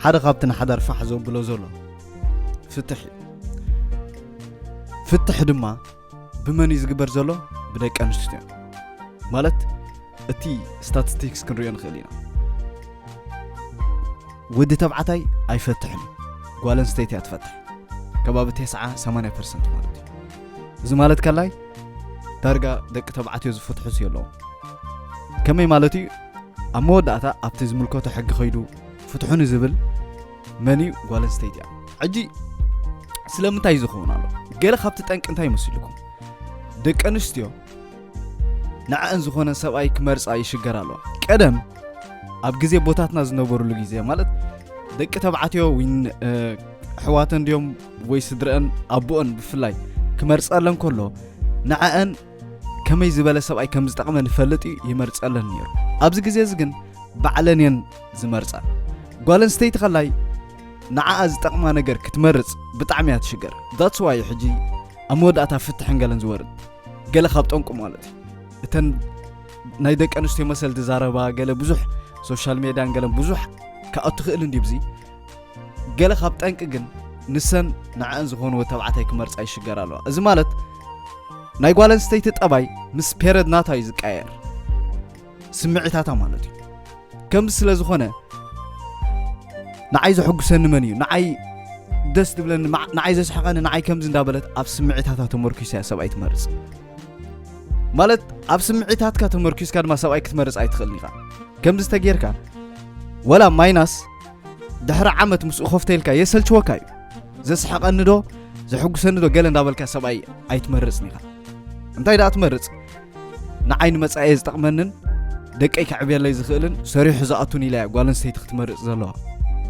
ሓደ ካብቲ ንሓዳር ፋሕ ዘብሎ ዘሎ ፍትሕ እዩ። ፍትሕ ድማ ብመን እዩ ዝግበር ዘሎ? ብደቂ ኣንስትዮ። ማለት እቲ ስታቲስቲክስ ክንሪኦ ንኽእል ኢና። ወዲ ተባዕታይ ኣይፈትሕን እዩ፣ ጓል ኣንስተይቲ እያ ትፈትሕ። ከባቢ ተስዓ ሰማንያ ፐርሰንት ማለት እዩ። እዚ ማለት ከላይ ዳርጋ ደቂ ተባዕትዮ ዝፍትሑስ የለዎም። ከመይ ማለት እዩ? ኣብ መወዳእታ ኣብቲ ዝምልከቶ ሕጊ ከይዱ ፍትሑኒ ዝብል መን እዩ? ጓል ኣንስተይቲ እያ። ሕጂ ስለምንታይ ዝኸውን ኣሎ? ገለ ካብቲ ጠንቂ እንታይ መሲልኩም? ደቂ ኣንስትዮ ንዕኣን ዝኾነ ሰብኣይ ክመርጻ ይሽገር ኣለዋ። ቀደም ኣብ ግዜ ኣቦታትና ዝነበሩሉ ግዜ ማለት ደቂ ተባዕትዮ ወይ ኣሕዋተን ድዮም ወይ ስድረአን ኣቦኦን ብፍላይ ክመርጸለን ከሎ ንዕኣን ከመይ ዝበለ ሰብኣይ ከም ዝጠቕመን ይፈልጥ እዩ፣ ይመርጸለን ነይሩ። ኣብዚ ግዜ እዚ ግን ባዕለን እየን ዝመርጻ። ጓል ኣንስተይቲ ከላይ ንዓኣ ዝጠቕማ ነገር ክትመርጽ ብጣዕሚ እያ ትሽገር። That's why ሕጂ ኣብ መወዳእታ ፍትሕን ገለን ዝወርድ ገለ ካብ ጠንቁ ማለት እዩ። እተን ናይ ደቂ ኣንስትዮ መሰል ዝዛረባ ገለ ብዙሕ ሶሻል ሜድያን ገለን ብዙሕ ክኣቱ ክእል እንዲ ብዚ ገለ ካብ ጠንቂ ግን ንሰን ንዕኣን ዝኾንዎ ተባዕታይ ክመርጻ ይሽገር ኣለዋ። እዚ ማለት ናይ ጓል ኣንስተይቲ ጠባይ ምስ ፔረድ ናታ እዩ ዝቀየር፣ ስምዒታታ ማለት እዩ። ከምዚ ስለ ዝኾነ ንዓይ ዘሐጉሰኒ መን እዩ፣ ንዓይ ደስ ዝብለኒ፣ ንዓይ ዘስሕቐኒ፣ ንዓይ ከምዚ እንዳበለት ኣብ ስምዒታታ ተመርኪሳ እያ ሰብኣይ ትመርጽ። ማለት ኣብ ስምዒታትካ ተመርኪስካ ድማ ሰብኣይ ክትመርጽ ኣይትኽእልን ኢኻ። ከምዚ ተጌርካ ወላ ማይናስ ድሕሪ ዓመት ምስኡ ኮፍተ ኢልካ የሰልችወካ እዩ። ዘስሕቐኒ ዶ ዘሐጉሰኒ ዶ ገለ እንዳበልካ ሰብኣይ ኣይትመርጽን ኢኻ። እንታይ ደኣ ትመርጽ? ንዓይ ንመጻኤ ዝጠቕመንን ደቀይ ከዕብየለይ ዝኽእልን ሰሪሑ ዝኣቱን ኢላ እያ ጓል ኣንስተይቲ ክትመርጽ ዘለዋ።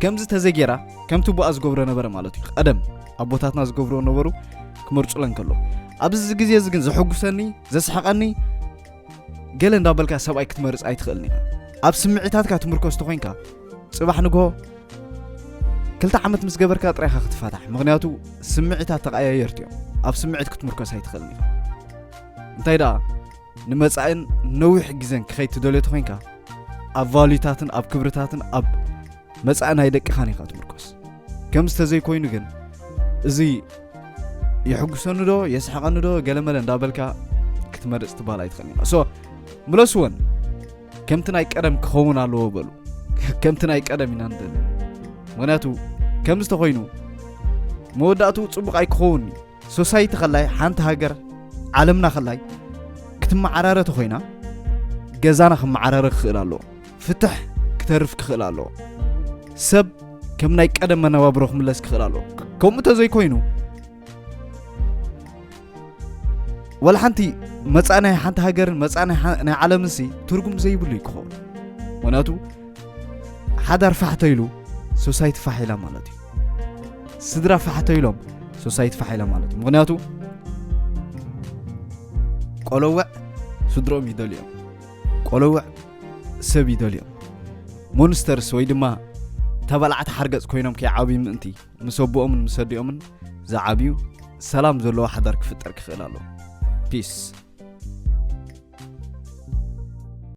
ከምዚ ተዘይጌራ ከምቲ ቡኣ ዝገብሮ ነበረ ማለት እዩ። ቀደም ኣቦታትና ዝገብርዎ ነበሩ ክመርጹለን ከሎ ኣብዚ ግዜ እዚ ግን ዘሐጉሰኒ ዘስሕቐኒ ገለ እንዳበልካ ሰብኣይ ክትመርጽ ኣይትኽእልን ኢኻ። ኣብ ስምዒታትካ ትምርኮስ ተኾይንካ ጽባሕ ንግሆ ክልተ ዓመት ምስ ገበርካ ጥራይኻ ክትፋታሕ። ምኽንያቱ ስምዒታት ተቐያየርቲ እዮም። ኣብ ስምዒት ክትምርኮስ ኣይትኽእልን ኢኻ። እንታይ ደኣ ንመጻእን ነዊሕ ግዜን ክኸይድ ትደልዮ ተኾይንካ ኣብ ቫልዩታትን ኣብ ክብርታትን ኣብ መጻኢ ናይ ደቅኻን ኢኻ ትምርኮስ። ከምዚ ተዘይኮይኑ ግን እዚ የሕጉሰኒ ዶ የስሕቐኒ ዶ ገለመለ እንዳበልካ ክትመርጽ ትባል ኣይትኽእልን ኢኻ። ሶ ምለስወን ከምቲ ናይ ቀደም ክኸውን ኣለዎ በሉ። ከምቲ ናይ ቀደም ኢና ንደሊ። ምኽንያቱ ከምዚ ተኾይኑ መወዳእቱ ጽቡቕ ኣይክኸውን እዩ። ሶሳይቲ ከላይ ሓንቲ ሃገር ዓለምና ከላይ ክትመዓራረ ተኾይና ገዛና ክመዓራረ ክኽእል ኣለዎ። ፍትሕ ክተርፍ ክኽእል ኣለዎ። ሰብ ከም ናይ ቀደም መነባብሮ ክምለስ ክኽእል ኣለዎ። ከምኡ ተዘይኮይኑ ወላ ሓንቲ መጻኢ ናይ ሓንቲ ሃገርን መጻኢ ናይ ሓ- ናይ ዓለምን ሲ ትርጉም ዘይብሉ እዩ ክኸውን። ምኽንያቱ ሓዳር ፋሕ ተይሉ ሶሳይቲ ፋሕ ኢላ ማለት እዩ። ስድራ ፋሕ ተይሎም ሶሳይቲ ፋሕ ኢላ ማለት እዩ። ምኽንያቱ ቆለውዕ ስድሮም ይደልዮም፣ ቆለውዕ ሰብ ይደልዮም። ሞንስተርስ ወይ ድማ ተባላዕቲ ሓርገጽ ኮይኖም ከይዓብዩ ምእንቲ ምስ ኣቦኦምን ምስ ኣዲኦምን ዝዓብዩ ሰላም ዘለዎ ሓዳር ክፍጠር ክኽእል ኣለዎ። ፒስ።